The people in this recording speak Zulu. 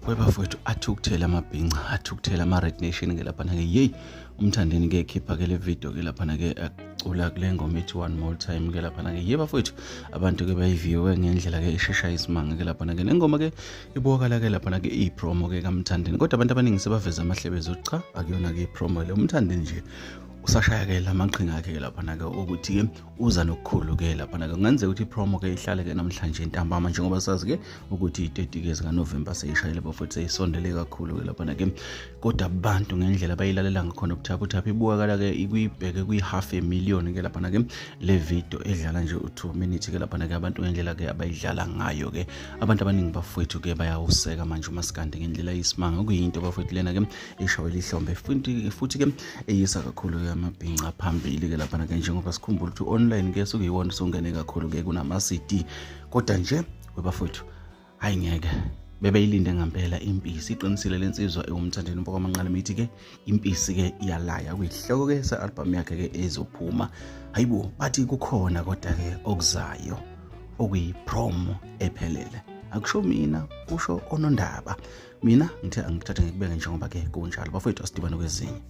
Webafowethu athukuthele amabhinca, athukuthele ama-Red Nation ke laphana-ke. Yeyi, uMthandeni ke khipha ke le video ke laphana ke acula kule ngoma ethi One More Time ke laphana ke. Ye bafowethu, abantu ke bayiviewe ngendlela ke eshesha isimanga ke laphana ke. Nengoma ke ibukakala ke laphana ke iyipromo ke kaMthandeni, kodwa abantu abaningi sebaveza amahlebezi ukuthi cha, akuyona ke ipromo le, uMthandeni nje usashaya ke lamaqhinga akhe ke laphana ke ukuthi ke uza nokukhulu ke laphana ke. Kungenzeka ukuthi ipromo ke ihlale ke namhlanje ntambama, njengoba sazi ke ukuthi i-30 ke zikaNovember seyishayile bafowethu, seyisondele kakhulu ke laphana ke. Kodwa abantu ngendlela abayilalela ngakhona ubuthaphuthaphu, ibukakala ke ikuyibheke kwi-half a million ke laphana ke le video edlala nje u-2 minutes ke laphana ke. Abantu ngendlela ke abayidlala ngayo ke, abantu abaningi bafowethu ke bayawuseka manje umaskandi ngendlela eyisimanga, okuyinto bafowethu lena ke ishawela ihlombe futhi ke eyisa kakhulu ke amabhinca phambili ke laphana ke, njengoba sikhumbula ukuthi online ke sukuyiwona usungene kakhulu ke kunama-CD. Kodwa nje webafowethu, hayi ngeke, bebeyilinde ngempela impisi. Iqinisile lensizwa ewuMthandeni umfo kaManqala mithi ke impisi ke iyalaya kwihloko ke se-album yakhe ke ezophuma. Hayibo, bathi kukhona kodwa ke okuzayo okuyi-promo ephelele. Akusho mina, kusho onondaba. Mina ngithe angithathe ngikubeke njengoba ke kunjalo. Bafowethu, asidibane kwezinye.